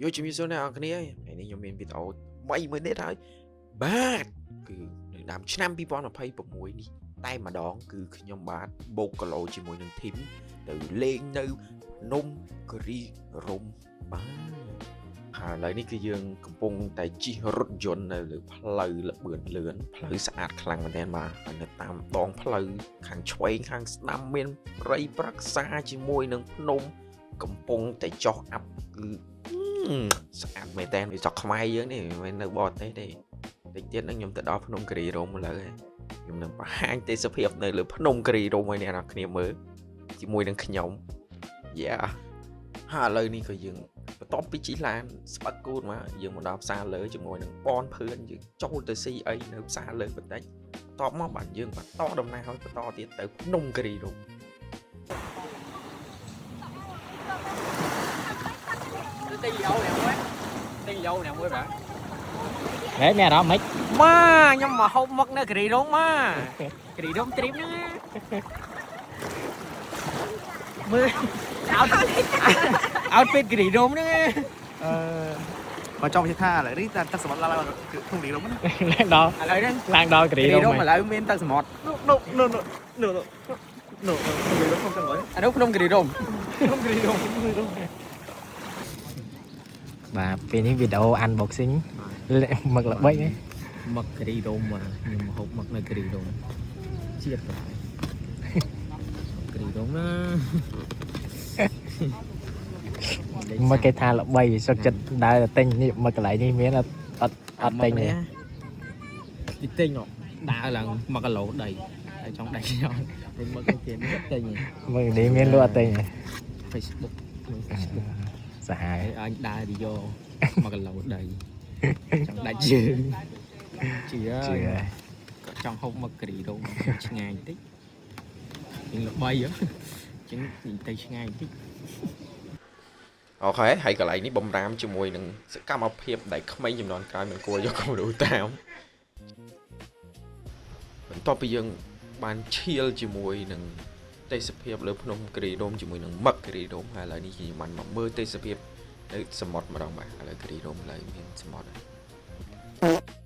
យកជំរាបសួរអ្នកនរគ្នាថ្ងៃនេះខ្ញុំមានវីដេអូថ្មីមួយទៀតហើយបាទគឺនៅដើមឆ្នាំ2026នេះតែម្ដងគឺខ្ញុំបាទបូកគីឡូជាមួយនឹង team ទៅលេងនៅភ្នំគិរីរម្យបាទហើយឥឡូវនេះគឺយើងកំពុងតែជិះរថយន្តនៅលើផ្លូវលបឿនលឿនផ្លូវស្អាតខ្លាំងមែនទែនបាទហើយនៅតាមដងផ្លូវខាងឆ្វេងខាងស្ដាំមានព្រៃប្រឹក្សាជាមួយនឹងភ្នំកំពុងតែចុះអាប់គឺ ស្អាតមែនតើវាស្រុកខ្មែរយើងនេះមិនមែននៅបរទេសទេតិចទៀតហ្នឹងខ្ញុំទៅដល់ភ្នំគិរីរម្យឥឡូវហើយខ្ញុំនឹងបង្ហាញទេសភាពនៅលើភ្នំគិរីរម្យឲ្យអ្នកនរគ្នាមើលជាមួយនឹងខ្ញុំ Yeah ហើយឥឡូវនេះក៏យើងបន្ទាប់ពីជិះឡានស្បាត់គូតមកយើងមកដល់ផ្សារលើជាមួយនឹងប៉នភឿនយើងចូលទៅស៊ីអីនៅផ្សារលើបន្តិចបន្ទាប់មកបាទយើងបន្តដំណើរឲ្យបន្តទៀតទៅភ្នំគិរីរម្យ ទិញយោអ្នកមួយទិញយោអ្នកមួយបាទ ហេមានអារម្មណ៍ម៉េច ម៉ាខ្ញុំមកហូបមឹកនៅគិរីរម្យម៉ាគិរីរម្យ trip ហ្នឹងមើល outfit គិរីរម្យហ្នឹង អឺបើចង់និយាយថាឥឡូវនេះតែទឹកសមុទ្រឡើងក្នុងរីរំណា ឡើងដល់ ឥឡូវហ្នឹង ឡើងដល់គិរី គិរី រម្យ រម្យឥឡូវមានទឹកសមុទ្រ នោះនោះនោះនោះនោះនោះក្នុងរីរំក្នុងចឹងហើយ អានោះភ្នំគិរីរម្យ ក្នុងរីរំ បាទពេលនេះវីដេអូ unboxing មឹកល្បីហ៎ មឹកគិរីរម្យខ្ញុំមកហូបមឹកនៅគិរីរម្យជាតិបាទគិរីរម្យណា មកគេថាល្បីសុខចិត្តដើរទៅទិញនេះមកកន្លែងនេះមានអត់អត់អត់ទិញទេ ទីទិញដើរឡើង1គីឡូដីហើយចង់ដីចង់វិញមកគេនេះទិញ មកនេះមានលក់អត់ទិញទេ Facebook ក្នុង Facebook សាហាវ ហើយអញដើរទៅយក1គីឡូដីចង់ដាច់ជើងជឿ ជឿ ហើយក៏ចង់ហូបមឹកគិរីរម្យឆ្ងាញ់តិចជាងល្បីហ៎ជាងទៅឆ្ងាយតិច Okay ហើយកន្លែងនេះបំរាមជាមួយនឹងសកម្មភាពដែលក្មេងចំនួនក្រោយមិនគួរយកគំរូតាមបន្ទាប់ពីយើងបានឈៀលជាមួយនឹងទេសភាពលើភ្នំគិរីរម្យជាមួយនឹងមឹកគិរីរម្យហើយឥឡូវនេះខ្ញុំបានមកមើលទេសភាពនៅសមុទ្រម្ដងបាទឥឡូវគិរីរម្យឥឡូវមានសមុទ្រហើយ